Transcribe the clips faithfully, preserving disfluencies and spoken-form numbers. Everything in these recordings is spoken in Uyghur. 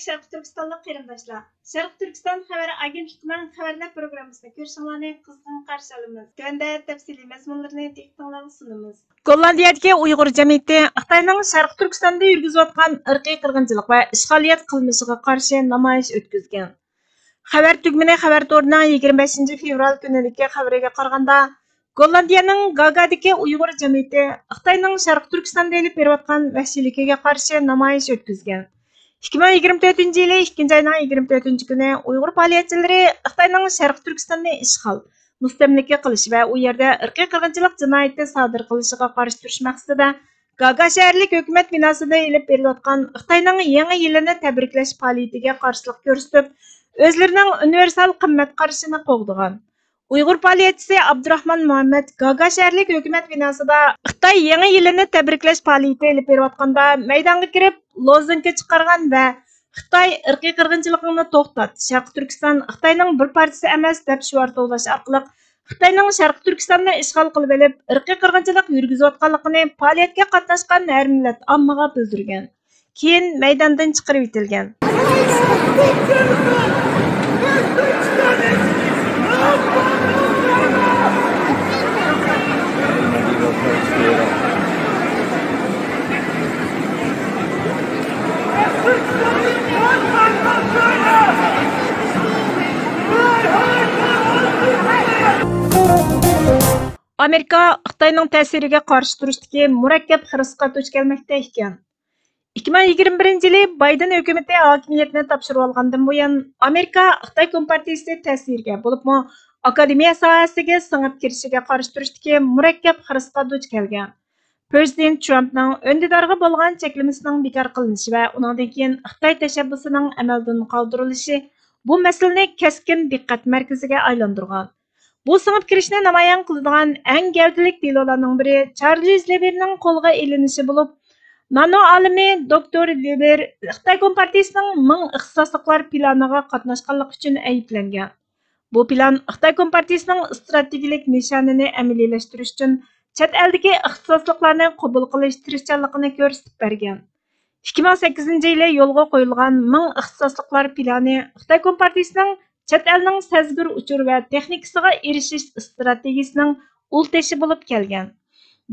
شەرقىي تۈركىستانلىق قېرىنداشلار، شەرقىي تۈركىستان خەۋەر ئاگېنتلىقىنىڭ خەۋەرلەر پروگراممىسىنى كۆرۈشۈڭلارنى قىزغىن قارشى ئالىمىز. تۆۋەندە تەپسىلىي مەزمۇنلىرىنى دىققىتىڭلارغا سۇنىمىز. گوللاندىيەدىكى ئۇيغۇر جەمئىيىتى خىتاينىڭ شەرقىي تۈركىستاندا يۈرگۈزۈۋاتقان ئىرقىي قىرغىنچىلىق ۋە ئىشغالىيەت قىلمىشىغا قارشى نامايىش ئۆتكۈزگەن. خەۋەر تۈگمىنى خەۋەر تورىنىڭ يىگىرمە بەشىنچى فېۋرال كۈنىدىكى خەۋىرىگە قارىغاندا، گوللاندىيەنىڭ گاگادىكى ئۇيغۇر جەمئىيىتى خىتاينىڭ شەرقىي تۈركىستاندا ئېلىپ بېرىۋاتقان ۋەھشىيلىكىگە قارشى نامايىش ئۆتكۈزگەن. ئىككى مىڭ يىگىرمە تۆتىنچى يىلى ئىككىنچى ئاينىڭ يىگىرمە تۆتىنچى كۈنى ئۇيغۇر پائالىيەتچىلىرى خىتاينىڭ شەرقىي تۈركىستاننى ئىشغال، مۇستەملىكە قىلىش ۋە ئۇ يەردە ئىرقىي قىرغىنچىلىق جىنايىتى سادىر قىلىشىغا قارشى تۇرۇش مەقسىتىدە گاگا شەھەرلىك ھۆكۈمەت بىناسىدا ئېلىپ بېرىلىۋاتقان خىتاينىڭ يېڭى يىلىنى تەبرىكلەش پائالىيىتىگە قارشىلىق كۆرسىتىپ، ئۆزلىرىنىڭ ئۇنىۋېرسال قىممەت قارىشىنى قوغدىغان. ئۇيغۇر پائالىيەتچىسى ئابدۇراخمان مۇھەممەد گاگا شەھەرلىك ھۆكۈمەت بىناسىدا خىتاي يېڭى يىلىنى تەبرىكلەش پائالىيىتى ئېلىپ بېرىۋاتقاندا مەيدانغا كىرىپ، لوزۇنكا چىقارغان ۋە «خىتاي، ئىرقىي قىرغىنچىلىقىڭنى توختات، شەرقىي تۈركىستان خىتاينىڭ بىر پارچىسى ئەمەس» دەپ شوئار توۋلاش ئارقىلىق خىتاينىڭ شەرقىي تۈركىستاننى ئىشغال قىلىۋېلىپ، ئىرقىي قىرغىنچىلىق يۈرگۈزۈۋاتقانلىقىنى پائالىيەتكە قاتناشقان ھەر مىللەت ئاممىغا بىلدۈرگەن. كېيىن مەيداندىن چىقىرىۋېتىلگەن. ئامېرىكا خىتاينىڭ تەسىرىگە قارشى تۇرۇشتىكى مۇرەككەپ خىرىسقا دۇچ كەلمەكتە ئىكەن. ئىككى مىڭ يىگىرمە بىرىنچى يىلى بايدېن ھۆكۈمىتى ھاكىمىيەتنى تاپشۇرۇۋالغاندىن بۇيان، ئامېرىكا خىتاي كومپارتىيىسى تەسىرىگە، بولۇپمۇ ئاكادېمىيە ساھەسىگە سىڭىپ كىرىشىگە قارشى تۇرۇشتىكى مۇرەككەپ خىرىسقا دۇچ كەلگەن. پىرېزىدېنت ترامپنىڭ ئۈندىدارغا بولغان چەكلىمىسىنىڭ بىكار قىلىنىشى ۋە ئۇنىڭدىن كېيىن خىتاي تەشەببۇسىنىڭ ئەمەلدىن قالدۇرۇلۇشى بۇ مەسىلىنى كەسكىن دىققەت مەركىزىگە ئايلاندۇرغان. بۇ سىڭىپ كىرىشنى نامايان قىلىدىغان ئەڭ گەۋدىلىك دېلولارنىڭ بىرى چارلىز لېبېرنىڭ قولغا ئېلىنىشى بولۇپ، نانو ئالىمى دوكتور لېبېر خىتاي كومپارتىيىسىنىڭ مىڭ ئىختىساسلىقلار پىلانىغا قاتناشقانلىقى ئۈچۈن ئەيىبلەنگەن. بۇ پىلان خىتاي كومپارتىيىسىنىڭ ئىستراتېگىيەلىك نىشانىنى ئەمەلىيلەشتۈرۈش ئۈچۈن چەت ئەلدىكى ئىختىساسلىقلارنى قوبۇل قىلىش تىرىشچانلىقىنى كۆرسىتىپ بەرگەن. ئىككى مىڭ سەككىزىنچى يىلى يولغا قويۇلغان مىڭ ئىختىساسلىقلار پىلانى خىتاي كومپارتىيىسىنىڭ چەت ئەلنىڭ سەزگۈر ئۇچۇر ۋە تېخنىكىسىغا ئېرىشىش ئىستراتېگىيىسىنىڭ ئۇل تېشى بولۇپ كەلگەن.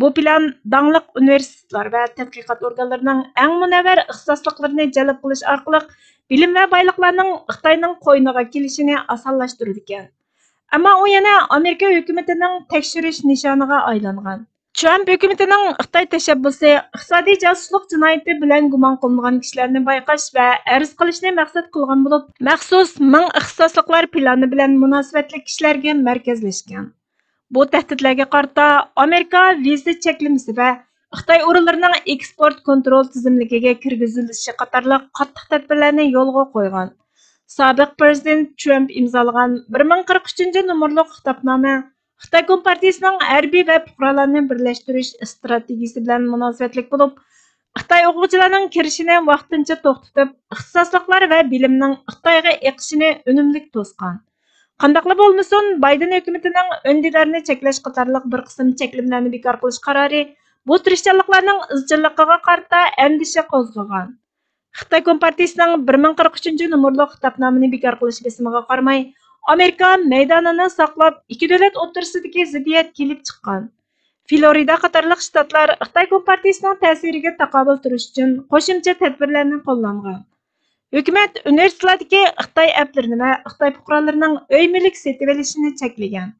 بۇ پىلان داڭلىق ئۇنىۋېرسىتېتلار ۋە تەتقىقات ئورگانلىرىنىڭ ئەڭ مۇنەۋۋەر ئىختىساسلىقلىرىنى جەلپ قىلىش ئارقىلىق بىلىم ۋە بايلىقلارنىڭ خىتاينىڭ قوينىغا كېلىشىنى ئاسانلاشتۇرىدىكەن. ئەمما ئۇ يەنە ئامېرىكا ھۆكۈمىتىنىڭ تەكشۈرۈش نىشانىغا ئايلانغان. ترامپ ھۆكۈمىتىنىڭ خىتاي تەشەببۇسى ئىقتىسادىي جاسۇسلۇق جىنايىتى بىلەن گۇمان قىلىنغان كىشىلەرنى بايقاش ۋە ئەرز قىلىشنى مەقسەت قىلغان بولۇپ، مەخسۇس مىڭ ئىختىساسلىقلار پىلانى بىلەن مۇناسىۋەتلىك كىشىلەرگە مەركەزلەشكەن. بۇ تەھدىتلەرگە قارىتا ئامېرىكا ۋىزا چەكلىمىسى ۋە خىتاي ئورۇنلىرىنىڭ ئېكسپورت كونترول تىزىملىكىگە كىرگۈزۈلۈشى قاتارلىق قاتتىق تەدبىرلەرنى يولغا قويغان. سابىق پىرېزىدېنت ترامپ ئىمزالىغان بىر مىڭ قىرىق ئۈچىنچى نومۇرلۇق خىتابنامە خىتاي كومپارتىيىسىنىڭ ھەربىي ۋە پۇقرالارنى بىرلەشتۈرۈش ئىستراتېگىيىسى بىلەن مۇناسىۋەتلىك بولۇپ، خىتاي ئوقۇغۇچىلارنىڭ كىرىشىنى ۋاقتىنچە توختىتىپ، ئىختىساسلىقلار ۋە بىلىمنىڭ خىتايغا ئېقىشىنى ئۈنۈملۈك توسقان. قانداقلا بولمىسۇن، بايدېن ھۆكۈمىتىنىڭ ئۈندىدارنى چەكلەش قاتارلىق بىر قىسىم چەكلىمىلەرنى بىكار قىلىش قارارى بۇ تىرىشچانلىقلارنىڭ ئىزچىللىقىغا قارىتا ئەندىشە قوزغىغان. خىتاي كومپارتىيىسىنىڭ بىر مىڭ قىرىق ئۈچىنچى نومۇرلۇق خىتابنامىنى بىكار قىلىش بېسىمىغا قارىماي، ئامېرىكا مەيدانىنى ساقلاپ، ئىككى دۆلەت ئوتتۇرىسىدىكى زىددىيەت كېلىپ چىققان. فلورىدا قاتارلىق شتاتلار خىتاي كومپارتىيىسىنىڭ تەسىرىگە تاقابىل تۇرۇش ئۈچۈن قوشۇمچە تەدبىرلەرنى قوللانغان. ھۆكۈمەت ئۇنىۋېرسىتېتلاردىكى خىتاي ئەپلىرىنى ۋە خىتاي پۇقرالىرىنىڭ ئۆي مۈلۈك سېتىۋېلىشىنى چەكلىگەن.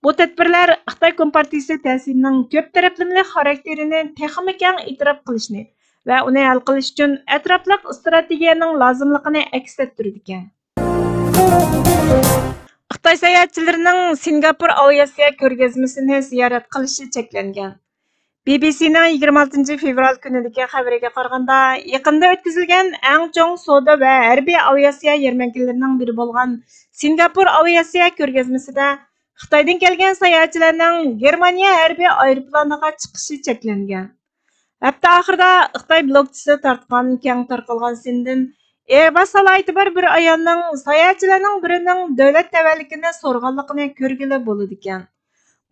بۇ تەدبىرلەر خىتاي كومپارتىيىسى تەسىرىنىڭ كۆپ تەرەپلىمىلىك خاراكتېرىنى تېخىمۇ كەڭ ئېتىراپ قىلىشنى ۋە ئۇنى ھەل قىلىش ئۈچۈن ئەتراپلىق ئىستراتېگىيەنىڭ لازىملىقىنى ئەكس ئەتتۈرىدىكەن. خىتاي ساياھەتچىلىرىنىڭ سىنگاپور ئاۋىئاتسىيە كۆرگەزمىسىنى زىيارەت قىلىشى چەكلەنگەن. بى بى سىنىڭ يىگىرمە ئالتىنچى فېۋرال كۈنىدىكى خەۋىرىگە قارىغاندا، يېقىندا ئۆتكۈزۈلگەن ئەڭ چوڭ سودا ۋە ھەربىي ئاۋىئاتسىيە يەرمەنكىلىرىنىڭ بىرى بولغان سىنگاپور ئاۋىئاتسىيە كۆرگەزمىسىدە خىتايدىن كەلگەن ساياھەتچىلەرنىڭ گېرمانىيە ھەربىي ئايروپىلانىغا چىقىشى چەكلەنگەن. ھەپتە ئاخىرىدا خىتاي بلوگچىسى تارتقان كەڭ تارقالغان سىندىن ئېرباس سالاھىيىتى بار بىر ئايالنىڭ ساياھەتچىلەرنىڭ بىرىنىڭ دۆلەت تەۋەلىكىنى سورىغانلىقىنى كۆرگىلى بولىدىكەن.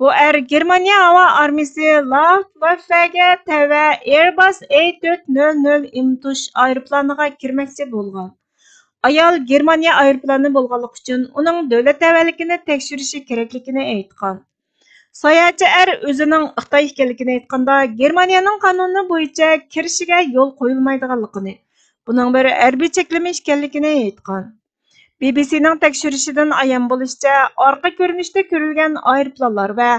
بۇ ئەر گېرمانىيە ھاۋا ئارمىيىسى لافتۋاففەگە تەۋە ئېرباس ئەي تۆت نۆل نۆل ئىمتۇش ئايروپىلانىغا كىرمەكچى بولغان. ئايال گېرمانىيە ئايروپىلانى بولغانلىقى ئۈچۈن ئۇنىڭ دۆلەت تەۋەلىكىنى تەكشۈرۈشى كېرەكلىكىنى ئېيتقان. ساياھەتچى ئەر ئۆزىنىڭ خىتاي ئىكەنلىكىنى ئېيتقاندا، گېرمانىيەنىڭ قانۇنى بويىچە كىرىشىگە يول قويۇلمايدىغانلىقىنى، بۇنىڭ بىر ھەربىي چەكلىمە ئىكەنلىكىنى ئېيتقان. بى بى سىنىڭ تەكشۈرۈشىدىن ئايان بولۇشىچە، ئارقا كۆرۈنۈشتە كۆرۈلگەن ئايروپىلانلار ۋە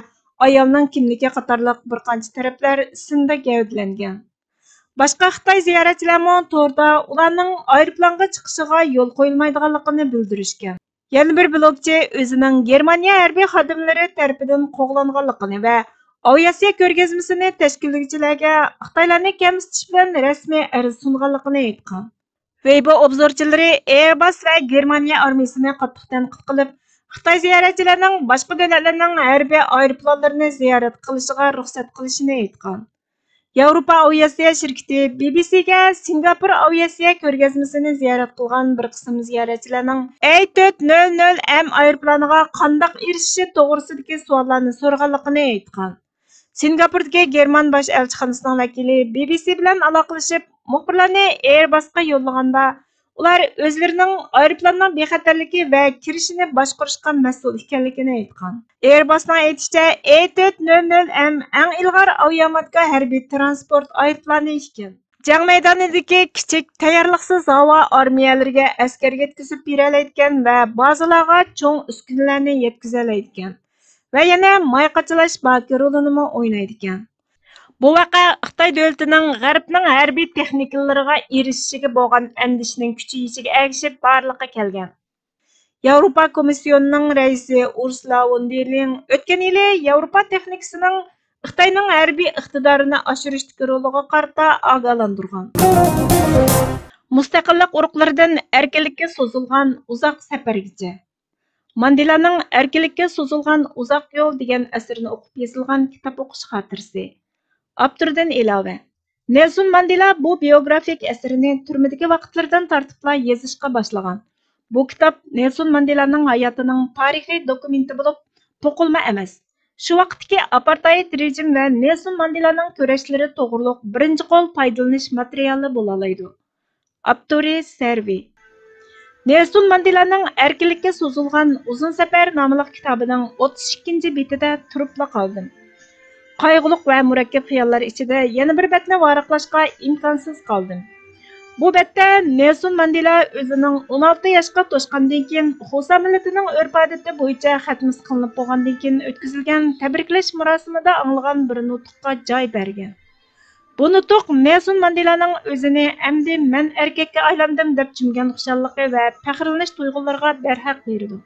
ئايالنىڭ كىملىكى قاتارلىق بىر قانچە تەرەپلەر سىندا گەۋدىلەنگەن. باشقا خىتاي زىيارەتچىلەرمۇ توردا ئۇلارنىڭ ئايروپىلانغا چىقىشىغا يول قويۇلمايدىغانلىقىنى بىلدۈرۈشكەن. يەنە بىر بلوگچى ئۆزىنىڭ گېرمانىيە ھەربىي خادىملىرى تەرىپىدىن قوغلانغانلىقىنى ۋە ئاۋىئاتسىيە كۆرگەزمىسىنى تەشكىللىگۈچىلەرگە خىتايلارنى كەمسىتىش بىلەن رەسمىي ئەرز سۇنغانلىقىنى ئېيتقان. ۋېيبو ئوبزورچىلىرى ئېرباس ۋە گېرمانىيە ئارمىيىسىنى قاتتىق تەنقىد قىلىپ، خىتاي زىيارەتچىلەرنىڭ باشقا دۆلەتلەرنىڭ ھەربىي ئايروپىلانلىرىنى زىيارەت قىلىشىغا رۇخسەت قىلىشىنى ئېيتقان. ياۋروپا ئاۋىئاتسىيە شىركىتى بى بى سىگە سىنگاپور ئاۋىئاتسىيە كۆرگەزمىسىنى زىيارەت قىلغان بىر قىسىم زىيارەتچىلەرنىڭ ئەي تۆت نۆل نۆل ئەم ئايروپىلانىغا قانداق ئېرىشىشى توغرىسىدىكى سوئاللارنى سورىغانلىقىنى ئېيتقان. سىنگاپوردىكى گېرمان باش ئەلچىخانىسىنىڭ ۋەكىلى بى بى سى بىلەن ئالاقىلىشىپ، مۇخبىرلارنى ئېرباسقا يوللىغاندا، ئۇلار ئۆزلىرىنىڭ ئايروپىلاننىڭ بىخەتەرلىكى ۋە كىرىشىنى باشقۇرۇشقا مەسئۇل ئىكەنلىكىنى ئېيتقان. ئېرباسنىڭ ئېيتىشىچە، ئەي تۆت نۆل نۆل ئەم ئەڭ ئىلغار ئاۋىئاماتكا ھەربىي تىرانسپورت ئايروپىلانى ئىكەن. جەڭ مەيدانىدىكى كىچىك، تەييارلىقسىز ھاۋا ئارمىيەلىرىگە ئەسكەر يەتكۈزۈپ بېرەلەيدىكەن ۋە بازىلارغا چوڭ ئۈسكۈنىلەرنى يەتكۈزەلەيدىكەن ۋە يەنە ماي قاچىلاش باكى رولىنىمۇ ئوينايدىكەن. بۇ ۋەقە خىتاي دۆلىتىنىڭ غەربنىڭ ھەربىي تېخنىكىلىرىغا ئېرىشىشىگە بولغان ئەندىشىنىڭ كۈچىيىشىگە ئەگىشىپ بارلىققا كەلگەن. ياۋروپا كومىسسىيونىنىڭ رەئىسى ئۇرسۇلا ۋون دېر لېيېن ئۆتكەن يىلى ياۋروپا تېخنىكىسىنىڭ خىتاينىڭ ھەربىي ئىقتىدارىنى ئاشۇرۇشتىكى رولىغا قارىتا ئاگاھلاندۇرغان. مۇستەقىللىق ئۇرۇقلىرىدىن ئەركىنلىككە سوزۇلغان ئۇزاق سەپەرگىچە. ماندېلانىڭ ئەركىنلىككە سوزۇلغان ئۇزاق يول دېگەن ئەسىرىنى ئوقۇپ يېزىلغان كىتاب ئوقۇش خاتىرىسى. ئاپتوردىن ئىلاۋە. نېلسون ماندېلا بۇ بىيوگرافىك ئەسىرىنى تۈرمىدىكى ۋاقىتلىرىدىن تارتىپلا يېزىشقا باشلىغان. بۇ كىتاب نېلسون ماندېلانىڭ ھاياتىنىڭ تارىخىي دوكۇمېنتى بولۇپ، توقۇلما ئەمەس. شۇ ۋاقىتتىكى ئاپارتايىد رېجىم ۋە نېلسون ماندېلانىڭ كۈرەشلىرى توغرۇلۇق بىرىنچى قول پايدىلىنىش ماتېرىيالى بولالايدۇ. ئاپتورى سەرۋى. نېلسون ماندېلانىڭ ئەركىنلىككە سوزۇلغان ئۇزۇن سەپەر ناملىق كىتابىنىڭ ئوتتۇز ئىككىنچى بېتىدە تۇرۇپلا قالدىم. قايغۇلۇق ۋە مۇرەككەپ خىياللار ئىچىدە يەنە بىر بەتنى ۋاراقلاشقا ئىمكانسىز قالدىم. بۇ بەتتە نېلسون ماندېلا ئۆزىنىڭ ئون ئالتە ياشقا توشقاندىن كېيىن، خوسا مىللىتىنىڭ ئۆرپ-ئادىتى بويىچە خەتمە سىقىلىنىپ بولغاندىن كېيىن ئۆتكۈزۈلگەن تەبرىكلەش مۇراسىمىدا ئاڭلىغان بىر نۇتۇققا جاي بەرگەن. بۇ نۇتۇق نېلسون ماندېلانىڭ ئۆزىنى ئەمدى مەن ئەركەككە ئايلاندىم دەپ چۈمگەن خۇشاللىقى ۋە پەخىرلىنىش تۇيغۇلىرىغا دەرھەق بېرىدۇ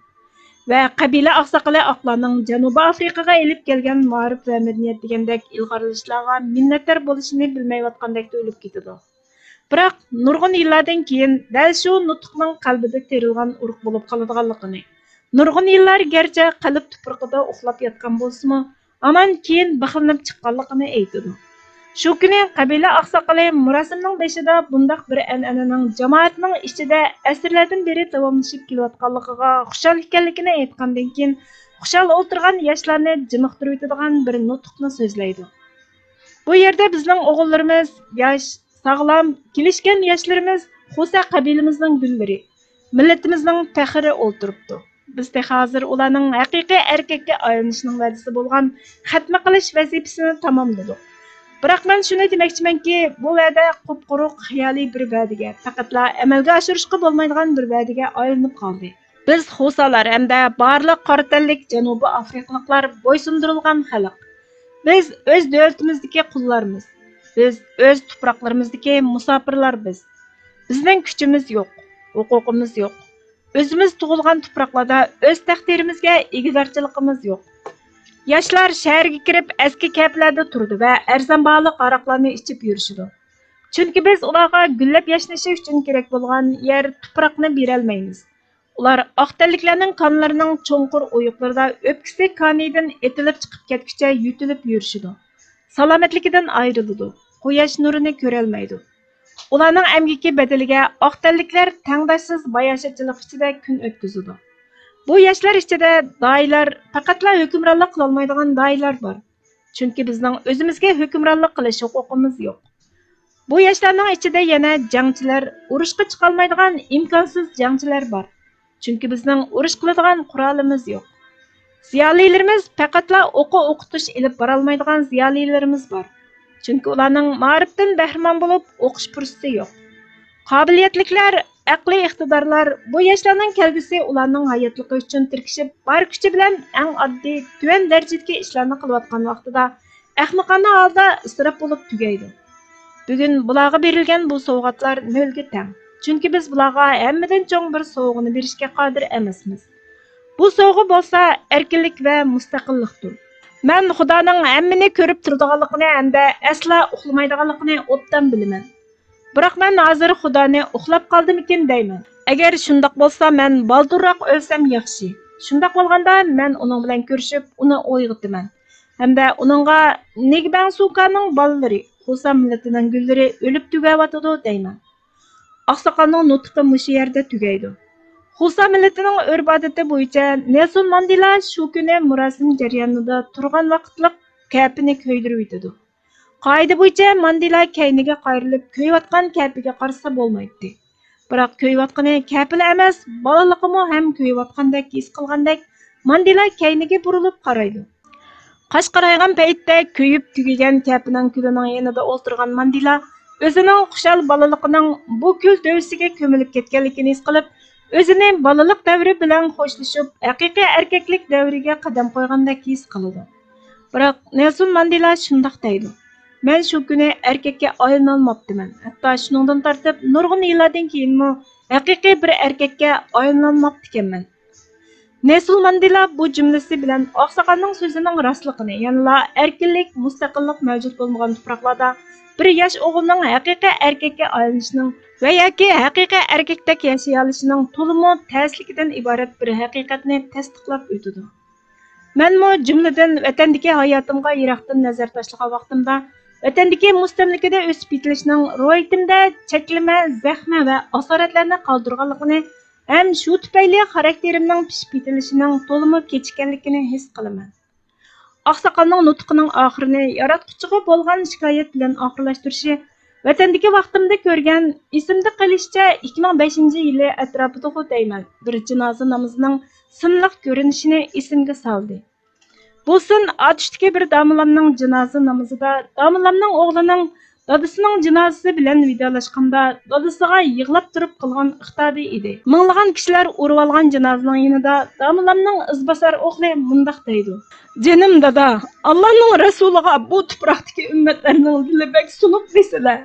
ۋە قەبىلە ئاقساقىلى ئاقلارنىڭ جەنۇبىي ئافرىقىغا ئېلىپ كەلگەن مائارىپ ۋە مەدەنىيەت دېگەندەك ئىلغارلىشلارغا مىننەتدار بولۇشىنى بىلمەيۋاتقاندەك تۇيۇلۇپ كېتىدۇ. بىراق نۇرغۇن يىللاردىن كېيىن دەل شۇ نۇتۇقنىڭ قەلبىدە تېرىلغان ئۇرۇق بولۇپ قالىدىغانلىقىنى، نۇرغۇن يىللار گەرچە قەلب تۇپرىقىدا ئۇخلاپ ياتقان بولسىمۇ، ھامان كېيىن بىخلىنىپ چىققانلىقىنى ئېيتىدۇ. شۇ كۈنى قەبىلە ئاقساقىلى مۇراسىمنىڭ بېشىدا بۇنداق بىر ئەنئەنىنىڭ جامائەتنىڭ ئىچىدە ئەسىرلەردىن بېرى داۋاملىشىپ كېلىۋاتقانلىقىغا خۇشال ئىكەنلىكىنى ئېيتقاندىن كېيىن، خۇشال ئولتۇرغان ياشلارنى جىمىقتۇرۇۋېتىدىغان بىر نۇتۇقنى سۆزلەيدۇ. بۇ يەردە بىزنىڭ ئوغۇللىرىمىز ياش، ساغلام، كېلىشكەن ياشلىرىمىز خوسا قەبىلىمىزنىڭ گۈللىرى، مىللىتىمىزنىڭ پەخرى ئولتۇرۇپتۇ. بىز تېخى ھازىر ئۇلارنىڭ ھەقىقىي ئەركەككە ئايلىنىشىنىڭ ۋەدىسى بولغان خەتمە قىلىش ۋەزىپىسىنى تاماملىدۇق. بىراق مەن شۇنى دېمەكچىمەنكى، بۇ ۋەدە قۇپقۇرۇق خىيالىي بىر ۋەدىگە، پەقەتلا ئەمەلگە ئاشۇرۇشقا بولمايدىغان بىر ۋەدىگە ئايلىنىپ قالدى. بىز خوسالار ھەمدە بارلىق قارا تەنلىك جەنۇبىي ئافرىقىلىقلار بويسۇندۇرۇلغان خەلق. بىز ئۆز دۆلىتىمىزدىكى قۇللارمىز. بىز ئۆز تۇپراقلىرىمىزدىكى مۇساپىرلار بىز. بىزنىڭ كۈچىمىز يوق، ھوقۇقىمىز يوق. ئۆزىمىز تۇغۇلغان تۇپراقلاردا ئۆز تەقدىرىمىزگە ئىگىدارچىلىقىمىز يوق. ياشلار شەھەرگە كىرىپ ئەسكى كەپىلەردە تۇرىدۇ ۋە ئەرزان باھالىق ھاراقلارنى ئىچىپ يۈرۈشىدۇ. چۈنكى بىز ئۇلارغا گۈللەپ ياشنىشى ئۈچۈن كېرەك بولغان يەر، تۇپراقنى بېرەلمەيمىز. ئۇلار ئاق تەنلىكلەرنىڭ كانلىرىنىڭ چوڭقۇر ئويۇقلىرىدا ئۆپكىسى كانىيىدىن ئېتىلىپ چىقىپ كەتكۈچە يۆتىلىپ يۈرۈشىدۇ. سالامەتلىكىدىن ئايرىلىدۇ. قۇياش نۇرىنى كۆرەلمەيدۇ. ئۇلارنىڭ ئەمگىكى بەدىلىگە ئاق تەنلىكلەر تەڭداشسىز باياشاتچىلىق ئىچىدە كۈن ئۆتكۈزىدۇ. بۇ ياشلار ئىچىدە داھىيلار پەقەتلا ھۆكۈمرانلىق قىلالمايدىغان داھىيلار بار. چۈنكى بىزنىڭ ئۆزىمىزگە ھۆكۈمرانلىق قىلىش ھوقۇقىمىز يوق. بۇ ياشلارنىڭ ئىچىدە يەنە جەڭچىلەر، ئۇرۇشقا چىقالمايدىغان ئىمكانسىز جەڭچىلەر بار. چۈنكى بىزنىڭ ئۇرۇش قىلىدىغان قورالىمىز يوق. زىيالىيلىرىمىز پەقەتلا ئوقۇ ئوقۇتۇش ئېلىپ بارالمايدىغان زىيالىيلىرىمىز بار. چۈنكى ئۇلارنىڭ مائارىپتىن بەھرىمەن بولۇپ ئوقۇش پۇرسىتى يوق. قابىلىيەتلىكلەر، ئەقلىي ئىقتىدارلار بۇ ياشلارنىڭ كەلگۈسى ئۇلارنىڭ ھاياتلىقى ئۈچۈن تىركىشىپ، بار كۈچى بىلەن ئەڭ ئاددىي، تۆۋەن دەرىجىدىكى ئىشلارنى قىلىۋاتقان ۋاقتىدا ئەخمىقانە ھالدا ئىسراپ بولۇپ تۈگەيدۇ. بۈگۈن بۇلارغا بېرىلگەن بۇ سوۋغاتلار نۆلگە تەڭ. چۈنكى بىز بۇلارغا ھەممىدىن چوڭ بىر سوۋغىنى بېرىشكە قادىر ئەمەسمىز. بۇ سوۋغا بولسا ئەركىنلىك ۋە مۇستەقىللىقتۇر. مەن خۇدانىڭ ھەممىنى كۆرۈپ تۇرىدىغانلىقىنى ھەمدە ئەسلا ئۇخلىمايدىغانلىقىنى ئوبدان بىلىمەن. بىراق مەن ھازىر خۇدانى ئۇخلاپ قالدىمىكىن دەيمەن. ئەگەر شۇنداق بولسا، مەن بالدۇرراق ئۆلسەم ياخشى. شۇنداق بولغاندا، مەن ئۇنىڭ بىلەن كۆرۈشۈپ، ئۇنى ئويغىتىمەن. ھەمدە ئۇنىڭغا نىگبەڭسۇكانىڭ بالىلىرى، خۇسا مىللىتىنىڭ گۈللىرى ئۆلۈپ تۈگەۋاتىدۇ دەيمەن. ئاقساقالنىڭ نۇتقى مۇشۇ يەردە تۈگەيدۇ. خۇسا مىللىتىنىڭ ئۆرپ-ئادىتى بويىچە نېلسون ماندېلا شۇ كۈنى مۇراسىم جەريانىدا تۇرغان ۋاقىتلىق كەپىنى كۆيدۈرۈۋېتىدۇ. قائىدە بويىچە ماندېلا كەينىگە قايرىلىپ كۆيۈۋاتقان كەپىگە قارىسا بولمايتتى. بىراق كۆيۈۋاتقىنى كەپىلا ئەمەس، بالىلىقىمۇ ھەم كۆيۈۋاتقاندەك ھېس قىلغاندەك ماندېلا كەينىگە بۇرۇلۇپ قارايدۇ. قاش قارايغان پەيتتە كۆيۈپ تۈگىگەن كەپىنىڭ كۈلىنىڭ يېنىدا ئولتۇرغان ماندېلا ئۆزىنىڭ خۇشال بالىلىقىنىڭ بۇ كۈل دۆۋىسىگە كۆمۈلۈپ كەتكەنلىكىنى ھېس قىلىپ، ئۆزىنى بالىلىق دەۋرى بىلەن خوشلىشىپ، ھەقىقىي ئەركەكلىك دەۋرىگە قەدەم قويغاندەك ھېس قىلىدۇ. بىراق نېلسون ماندېلا شۇنداق دەيدۇ: «مەن شۇ كۈنى ئەركەككە ئايلىنالماپتىمەن. ھەتتا شۇنىڭدىن تارتىپ نۇرغۇن يىللاردىن كېيىنمۇ ھەقىقىي بىر ئەركەككە ئايلىنالماپتىكەنمەن.» نېلسون ماندېلا بۇ جۈملىسى بىلەن ئاقساقالنىڭ سۆزىنىڭ راستلىقىنى، يەنىلا ئەركىنلىك، مۇستەقىللىق مەۋجۇت بولمىغان تۇپراقلاردا بىر ياش ئوغۇلنىڭ ھەقىقىي ئەركەككە ئايلىنىشىنىڭ ۋە ياكى ھەقىقىي ئەركەكتەك ياشىيالىشىنىڭ تولىمۇ تەسلىكىدىن ئىبارەت بىر ھەقىقەتنى تەستىقلاپ ئۆتىدۇ. مەنمۇ جۈملىدىن ۋەتەندىكى ھاياتىمغا يىراقتىن نەزەر تاشلىغان ۋاقتىمدا، ۋەتەندىكى مۇستەملىكىدە ئۆسۈپ يېتىلىشنىڭ روھىيىتىمدە چەكلىمە، زەخمە ۋە ئاسارەتلەرنى قالدۇرغانلىقىنى ھەم شۇ تۈپەيلى خاراكتېرىمنىڭ پىشىپ يېتىلىشىنىڭ تولىمۇ كېچىككەنلىكىنى ھېس قىلىمەن. ئاقساقالنىڭ نۇتقىنىڭ ئاخىرىنى ياراتقۇچىغا بولغان شىكايەت بىلەن ئاخىرلاشتۇرۇشى ۋەتەندىكى ۋاقتىمدا كۆرگەن، ئېسىمدە قېلىشىچە، ئىككى مىڭ بەشىنچى يىلى ئەتراپىدىغۇ دەيمەن، بىر جىنازا نامىزىنىڭ سىنلىق كۆرۈنۈشىنى ئېسىمگە سالدى. بۇ سىن ئاتۇشتىكى بىر داموللامنىڭ جىنازا نامىزىدا داموللامنىڭ ئوغلىنىڭ دادىسىنىڭ جىنازىسى بىلەن ۋىدالاشقاندا دادىسىغا يىغلاپ تۇرۇپ قىلغان خىتابى ئىدى. مىڭلىغان كىشىلەر ئورىۋالغان جىنازىنىڭ يېنىدا داموللامنىڭ ئىزباسار ئوغلى مۇنداق دەيدۇ: «جېنىم دادا، ئاللانىڭ رەسۇلىغا بۇ تۇپراقتىكى ئۈممەتلەرنىڭ دىلى بەك سۇنۇق دېسىلە.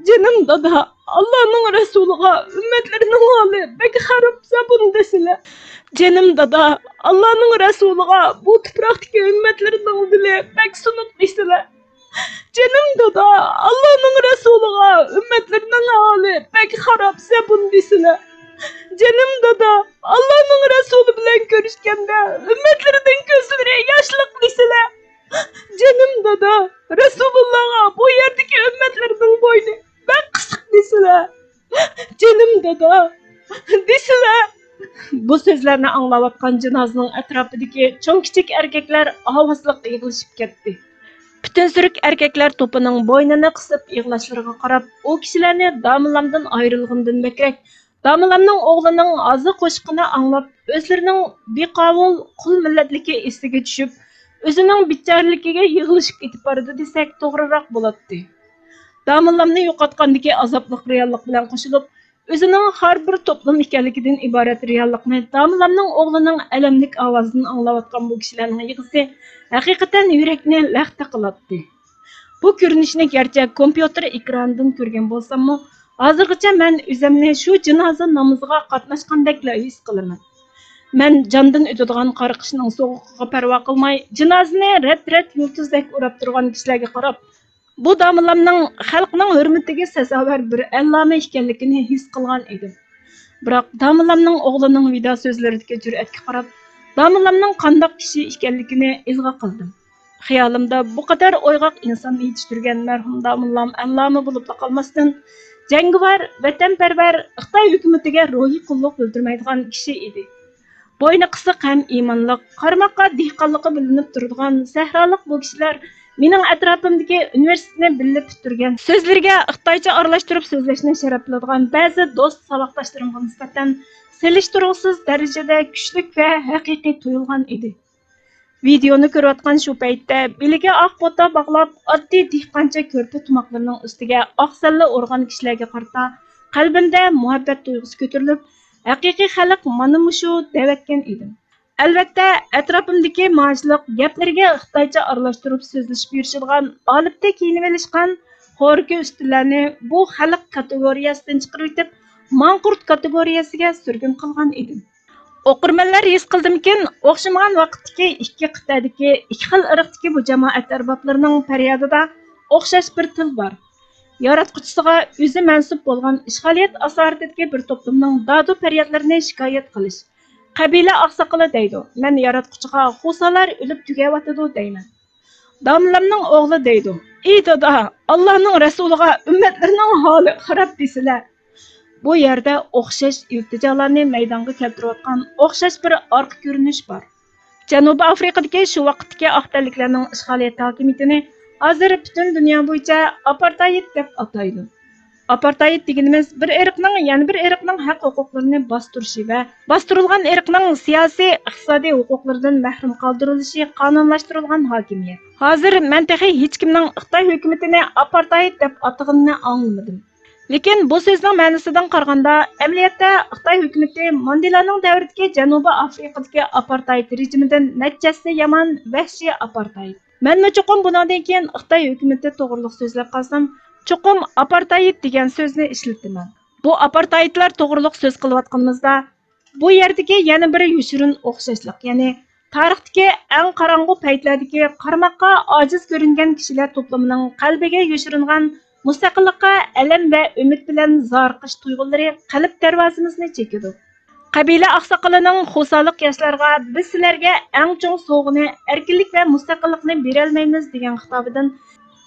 جېنىم دادا، ئاللانىڭ رەسۇلىغا ئۈممەتلىرىنىڭ ھالى بەك خاراب زابۇن دېسىلە. جېنىم دادا، ئاللانىڭ رەسۇلىغا بۇ تۇپراقتىكى ئۈممەتلىرىنىڭ دىلى بەك سۇنۇق دېسىلە. جېنىم دادا، ئاللانىڭ رەسۇلىغا ئۈممەتلىرىنىڭ ھالى بەك خاراب زابۇن دېسىلە. جېنىم دادا، ئاللانىڭ رەسۇلى بىلەن كۆرۈشكەندە ئۈممەتلىرىنىڭ كۆزلىرى ياشلىق دېسىلە. جېنىم دادا، رەسۇلۇللاغا بۇ يەردىكى ئۈممەتلىرىنىڭ بوينى بەك قىسىق دېسىلە. جېنىم دادا، دېسىلە.» بۇ سۆزلەرنى ئاڭلاۋاتقان جىنازىنىڭ ئەتراپىدىكى چوڭ-كىچىك ئەركەكلەر ئاۋازلىق يىغلىشىپ كەتتى. پۈتۈن سۈرۈك ئەركەكلەر توپىنىڭ بوينىنى قىسىپ يىغلاشلىرىغا قاراپ، ئۇ كىشىلەرنى داموللامدىن ئايرىلغىنىدىن بەكرەك، داموللامنىڭ ئوغلىنىڭ ھازا قوشىقىنى ئاڭلاپ، ئۆزلىرىنىڭ بىقاۋۇل قۇل مىللەتلىكى ئېسىگە چۈشۈپ، ئۆزىنىڭ بىچارىلىكىگە يىغلىشىپ كېتىپ بارىدۇ دېسەك توغرىراق بولاتتى. داموللامنى يوقاتقاندىكى ئازابلىق رېئاللىق بىلەن قوشۇلۇپ، ئۆزىنىڭ خار بىر توپلۇم ئىكەنلىكىدىن ئىبارەت رېئاللىقنى داموللامنىڭ ئوغلىنىڭ ئەلەملىك ئاۋازىدىن ئاڭلاۋاتقان بۇ كىشىلەرنىڭ يىغىسى ھەقىقەتەن يۈرەكنى لەختە قىلاتتى. بۇ كۆرۈنۈشنى گەرچە كومپيۇتېر ئېكرانىدىن كۆرگەن بولساممۇ، ھازىرغىچە مەن ئۆزۈمنى شۇ جىنازا نامىزىغا قاتناشقاندەكلا ھېس قىلىمەن. مەن جاندىن ئۆتىدىغان قارا قىشنىڭ سوغۇقىغا پەرۋا قىلماي، جىنازىنى رەت-رەت يۇلتۇزدەك ئوراپ تۇرغان كىشىلەرگە قاراپ، بۇ داموللامنىڭ خەلقنىڭ ھۆرمىتىگە سازاۋەر بىر ئەللامە ئىكەنلىكىنى ھېس قىلغان ئىدىم. بىراق داموللامنىڭ ئوغلىنىڭ ۋىدا سۆزلىرىدىكى جۈرئەتكە قاراپ، داموللامنىڭ قانداق كىشى ئىكەنلىكىنى ئىلغا قىلدىم. خىيالىمدا بۇ قەدەر ئويغاق ئىنساننى يېتىشتۈرگەن مەرھۇم داموللام ئەللامە بولۇپلا قالماستىن، جەڭگىۋار، ۋەتەنپەرۋەر، خىتاي ھۆكۈمىتىگە روھىي قۇللۇق بىلدۈرمەيدىغان كىشى ئىدى. بوينى قىسىق ھەم ئىمانلىق، قارىماققا دېھقانلىقى بىلىنىپ تۇرىدىغان سەھرالىق بۇ كىشىلەر مېنىڭ ئەتراپىمدىكى ئۇنىۋېرسىتېتنى بىللە پۈتتۈرگەن، سۆزلىرىگە خىتايچە ئارىلاشتۇرۇپ سۆزلەشنى شەرەپلىدىغان بەزى دوست ساۋاقداشلىرىمغا نىسبەتەن سېلىشتۇرغۇسىز دەرىجىدە كۈچلۈك ۋە ھەقىقىي تۇيۇلغان ئىدى. ۋىدېئونى كۆرۈۋاتقان شۇ پەيتتە بېلىگە ئاق پوتا باغلاپ، ئاددىي دېھقانچە كۆرپە تۇماقلىرىنىڭ ئۈستىگە ئاق سەللە ئورىغان كىشىلەرگە قارىتا قەلبىمدە مۇھەببەت تۇيغۇسى كۆتۈرۈلۈپ، ھەقىقىي خەلق مانا مۇشۇ دەۋەتكەن ئىدىم. ئەلۋەتتە، ئەتراپىمدىكى ماھاشلىق گەپلىرىگە خىتايچە ئارىلاشتۇرۇپ سۆزلىشىپ يۈرۈشىدىغان ئالىپتە كىيىنىۋېلىشقان خورىكى ئۈستۈنلەرنى بۇ خەلق كاتېگورىيەسىدىن چىقىرىۋېتىپ، ماڭقۇرت كاتېگورىيەسىگە سۈرگۈن قىلغان ئىدىم. ئوقۇرمەنلەر ھېس قىلدىمكىن، ئوخشىمىغان ۋاقىتتىكى ئىككى قىتئەدىكى ئىككى خىل ئىرقتىكى بۇ جامائەت ئەربابلىرىنىڭ پەريادىدا ئوخشاش بىر تىل بار. ياراتقۇچىسىغا ئۆزى مەنسۇپ بولغان ئىشغالىيەت ئاسارىتىدىكى بىر توپلۇمنىڭ دادۇ پەريادلىرىنى شىكايەت قىلىش. قەبىلە ئاقساقىلى دەيدۇ، مەن ياراتقۇچىغا خوسالار ئۆلۈپ تۈگەۋاتىدۇ دەيمەن. داموللامنىڭ ئوغلى دەيدۇ، ئى دادا، ئاللانىڭ رەسۇلىغا ئۈممەتلىرىنىڭ ھالى خاراب دېسىلە. بۇ يەردە ئوخشاش ئىلتىجالارنى مەيدانغا كەلتۈرۈۋاتقان ئوخشاش بىر ئارقا كۆرۈنۈش بار. جەنۇبىي ئافرىقىدىكى شۇ ۋاقىتتىكى ئاق تەنلىكلەرنىڭ ئىشغالىيەت ھاكىمىيىتىنى ھازىر پۈتۈن دۇنيا بويىچە ئاپارتايىد دەپ ئاتايدۇ. ئاپارتايىد دېگىنىمىز بىر ئىرقنىڭ يەنە بىر ئىرقنىڭ ھەق ھوقۇقلىرىنى باستۇرۇشى ۋە باستۇرۇلغان ئىرقنىڭ سىياسىي، ئىقتىسادىي ھوقۇقلىرىدىن مەھرۇم قالدۇرۇلۇشى قانۇنلاشتۇرۇلغان ھاكىمىيەت. ھازىر مەن تېخى ھېچكىمنىڭ خىتاي ھۆكۈمىتىنى ئاپارتايىد دەپ ئاتىغىنىنى ئاڭلىمىدىم. لېكىن بۇ سۆزنىڭ مەنىسىدىن قارىغاندا، ئەمەلىيەتتە خىتاي ھۆكۈمىتى ماندېلانىڭ دەۋرىدىكى جەنۇبىي ئافرىقىدىكى ئاپارتايىد رېجىمىدىن نەچچە ھەسسە يامان ۋەھشىي ئاپارتايىد. مەنمۇ چوقۇم بۇنىڭدىن كېيىن خىتاي ھۆكۈمىتى توغرىلىق سۆزلەپ قالسام، چوقۇم ئاپارتايىد دېگەن سۆزنى ئىشلىتىمەن. بۇ ئاپارتايىدلار توغرىلىق سۆز قىلىۋاتقىنىمىزدا، بۇ يەردىكى يەنە بىر يوشۇرۇن ئوخشاشلىق، يەنى تارىختىكى ئەڭ قاراڭغۇ پەيتلەردىكى قارىماققا ئاجىز كۆرۈنگەن كىشىلەر توپلىمىنىڭ قەلبىگە يوشۇرۇنغان مۇستەقىللىققا ئەلەم ۋە ئۈمىد بىلەن زارىقىش تۇيغۇلىرى قەلب دەرۋازىمىزنى چېكىدۇ. قەبىلە ئاقساقىلىنىڭ خوسالىق ياشلارغا «بىز سىلەرگە ئەڭ چوڭ سوۋغىنى، ئەركىنلىك ۋە مۇستەقىللىقنى بېرەلمەيمىز» دېگەن خىتابىدىن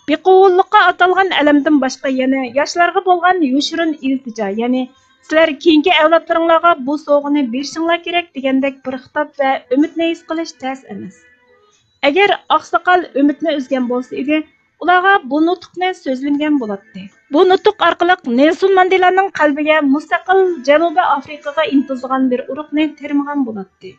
بىقۇۋۋۇتلۇققا ئاتالغان ئەلەمدىن باشقا يەنە ياشلارغا بولغان يوشۇرۇن ئىلتىجا، يەنى «سىلەر كېيىنكى ئەۋلادلىرىڭلارغا بۇ سوۋغىنى بېرىشىڭلار كېرەك» دېگەندەك بىر خىتاب ۋە ئۈمىدنى ھېس قىلىش تەس ئەمەس. ئەگەر ئاقساقال ئۈمىدنى ئۈزگەن بولسا ئىدى، ئۇلارغا بۇ نۇتۇقنى سۆزلىمىگەن بولاتتى. بۇ نۇتۇق ئارقىلىق نېلسون ماندېلانىڭ قەلبىگە مۇستەقىل جەنۇبىي ئافرىقىغا ئىنتىلىدىغان بىر ئۇرۇقنى تېرىمىغان بولاتتى.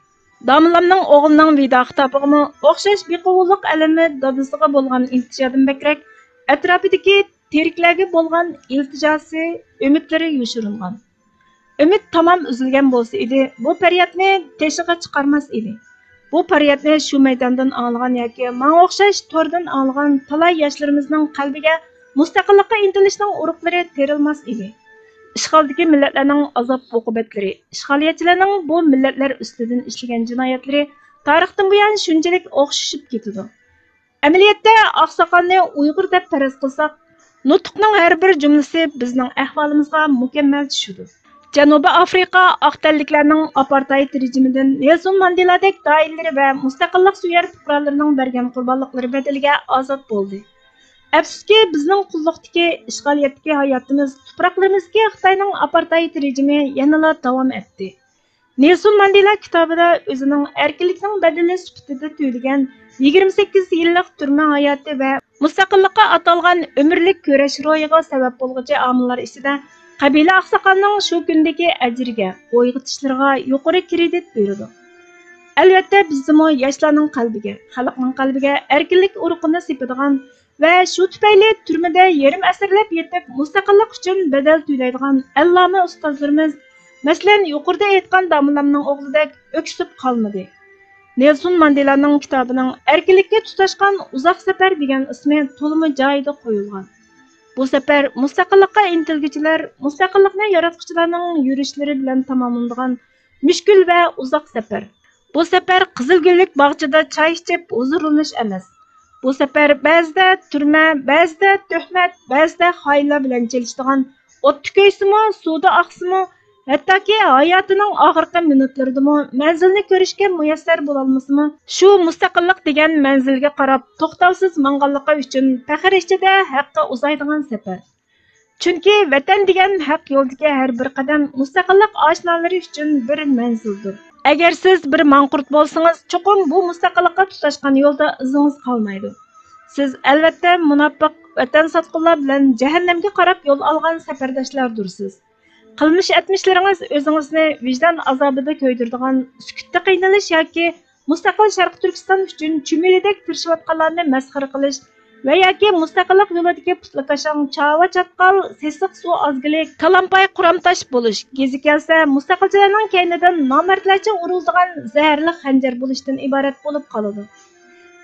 داموللامنىڭ ئوغلىنىڭ ۋىدا خىتابىغىمۇ ئوخشاش بىقۇۋۋۇتلۇق ئەلىمى دادىسىغا بولغان ئىلتىجادىن بەكرەك، ئەتراپىدىكى تىرىكلەرگە بولغان ئىلتىجاسى، ئۈمىدلىرى يوشۇرۇنغان. ئۈمىد تامام ئۈزۈلگەن بولسا ئىدى، بۇ پەريادنى تېشىغا چىقارماس ئىدى. بۇ پەريادنى شۇ مەيداندىن ئاڭلىغان ياكى ماڭا ئوخشاش توردىن ئاڭلىغان تالاي ياشلىرىمىزنىڭ قەلبىگە مۇستەقىللىققا ئىنتىلىشنىڭ ئۇرۇقلىرى تېرىلماس ئىدى. ئىشغالدىكى مىللەتلەرنىڭ ئازاب-ئوقۇبەتلىرى، ئىشغالىيەتچىلەرنىڭ بۇ مىللەتلەر ئۈستىدىن ئىشلىگەن جىنايەتلىرى تارىختىن بۇيان شۇنچىلىك ئوخشىشىپ كېتىدۇ. ئەمەلىيەتتە ئاقساقالنى ئۇيغۇر دەپ پەرەز قىلساق، نۇتۇقنىڭ ھەر بىر جۈملىسى بىزنىڭ ئەھۋالىمىزغا مۇكەممەل چۈشىدۇ. جەنۇبىي ئافرىقا ئاق تەنلىكلەرنىڭ ئاپارتايىد رېجىمىدىن نېلسون ماندېلادەك دائىنلىرى ۋە مۇستەقىللىق سۆيەر پۇقرالىرىنىڭ بەرگەن قۇربانلىقلىرى بەدىلىگە ئازاد بولدى. ئەپسۇسكى، بىزنىڭ قۇللۇقتىكى، ئىشغالىيەتتىكى ھاياتىمىز، تۇپراقلىرىمىزدىكى خىتاينىڭ ئاپارتايىد رېجىمى يەنىلا داۋام ئەتتى. نېلسون ماندېلا كىتابىدا ئۆزىنىڭ ئەركىنلىكنىڭ بەدىلى سۈپىتىدە تۆلىگەن يىگىرمە سەككىز يىللىق تۈرمە ھاياتى ۋە مۇستەقىللىققا ئاتالغان ئۆمۈرلۈك كۈرەش روھىغا سەۋەب بولغۇچى ئامىللار ئىچىدە قەبىلە ئاقساقالنىڭ شۇ كۈندىكى ئەجرىگە، ئويغىتىشلىرىغا يۇقىرى كرېدىت بېرىدۇ. ئەلۋەتتە، بىزدىمۇ ياشلارنىڭ قەلبىگە، خەلقنىڭ قەلبىگە ئەركىنلىك ئۇرۇقىنى سېپىدىغان ۋە شۇ تۈپەيلى تۈرمىدە يېرىم ئەسىرلەپ يېتىپ، مۇستەقىللىق ئۈچۈن بەدەل تۆلەيدىغان ئەللامە ئۇستازلىرىمىز، مەسىلەن، يۇقىرىدا ئېيتقان داموللامنىڭ ئوغلىدەك ئۆكسۈپ قالمىدى. نېلسون ماندېلانىڭ كىتابىنىڭ ئەركىنلىككە تۇتاشقان ئۇزاق سەپەر دېگەن ئىسمى تولىمۇ جايىدا قويۇلغان. بۇ سەپەر مۇستەقىللىققا ئىنتىلگۈچىلەر، مۇستەقىللىقنى ياراتقۇچىلارنىڭ يۈرۈشلىرى بىلەن تاماملىنىدىغان مۈشكۈل ۋە ئۇزاق سەپەر. بۇ سەپەر قىزىلگۈللۈك باغچىدا چاي ئىچىپ ھۇزۇرلىنىش ئەمەس. بۇ سەپەر بەزىدە تۈرمە، بەزىدە تۆھمەت، بەزىدە خائىنلار بىلەن چېلىشىدىغان، ئوتتا كۆيسىمۇ، سۇدا ئاقسىمۇ، ھەتتاكى ھاياتىنىڭ ئاخىرقى مىنۇتلىرىدىمۇ مەنزىلنى كۆرۈشكە مۇيەسسەر بولالمىسىمۇ، شۇ مۇستەقىللىق دېگەن مەنزىلگە قاراپ توختاۋسىز ماڭغانلىقى ئۈچۈن پەخىر ئىچىدە ھەققە ئۇزايدىغان سەپەر. چۈنكى ۋەتەن دېگەن ھەق يولدىكى ھەر بىر قەدەم مۇستەقىللىق ئاشنالىرى ئۈچۈن بىر مەنزىلدۇر. ئەگەر سىز بىر ماڭقۇرت بولسىڭىز، چوقۇم بۇ مۇستەقىللىققا تۇتاشقان يولدا ئىزىڭىز قالمايدۇ. سىز ئەلۋەتتە مۇناپىق، ۋەتەن ساتقۇنلار بىلەن جەھەننەمگە قاراپ يول ئالغان سەپەرداشلاردۇرسىز. قىلمىش ئەتمىشلىرىڭىز ئۆزىڭىزنى ۋىجدان ئازابىدا كۆيدۈرىدىغان، سۈكۈتتە قىينىلىش ياكى مۇستەقىل شەرقىي تۈركىستان ئۈچۈن چۈمۈلىدەك تىرىشىۋاتقانلارنى مەسخىرە قىلىش ۋە ياكى مۇستەقىللىق يولىدىكى پۇتلىكاشاڭ، چاۋا چاتقال، سېسىق سۇ ئازگىلى، كالامپاي قۇرامتاش بولۇش، گېزى كەلسە مۇستەقىلچىلەرنىڭ كەينىدىن نامەردلەرچە ئۇرۇلىدىغان زەھەرلىك خەنجەر بولۇشتىن ئىبارەت بولۇپ قالىدۇ.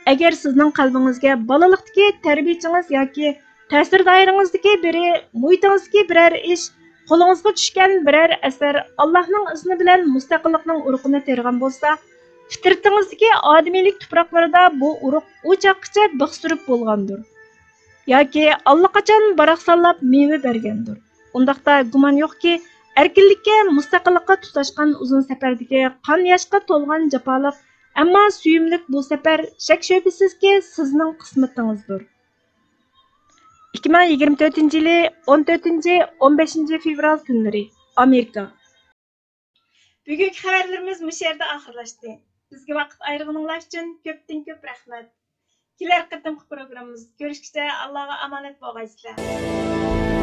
ئەگەر سىزنىڭ قەلبىڭىزگە بالىلىقتىكى تەربىيىچىڭىز ياكى تەسىر دائىرىڭىزدىكى بىرى، مۇھىتىڭىزدىكى بىرەر ئىش، قولىڭىزغا چۈشكەن بىرەر ئەسەر ئاللاھنىڭ ئىزنى بىلەن مۇستەقىللىقنىڭ ئۇرۇقىنى تېرىغان بولسا، پىترىتىڭىزدىكى ئادىمىيلىك تۇپراقلىرىدا بۇ ئۇرۇق ئۇ چاغقىچە بىخ سۈرۈپ بولغاندۇر ياكى ئاللىقاچان باراقسانلاپ مېۋە بەرگەندۇر. ئۇنداقتا گۇمان يوقكى، ئەركىنلىككە، مۇستەقىللىققا تۇتاشقان ئۇزۇن سەپەردىكى قان ياشقا تولغان جاپالىق، ئەمما سۆيۈملۈك بۇ سەپەر شەك-شۈبھىسىزكى سىزنىڭ قىسمىتىڭىزدۇر. ئىككى مىڭ يىگىرمە تۆتىنچى يىلى ئون تۆتىنچى، ئون بەشىنچى فېۋرال كۈنلىرى، ئامېرىكا. بۈگۈنكى خەۋەرلىرىمىز مۇشۇ يەردە ئاخىرلاشتى. بىزگە ۋاقىت ئايرىغىنىڭلار ئۈچۈن كۆپتىن كۆپ رەھمەت. كېلەر قېتىمقى پروگراممىمىزدا كۆرۈشكىچە ئاللاغا ئامانەت بولغايسىلەر.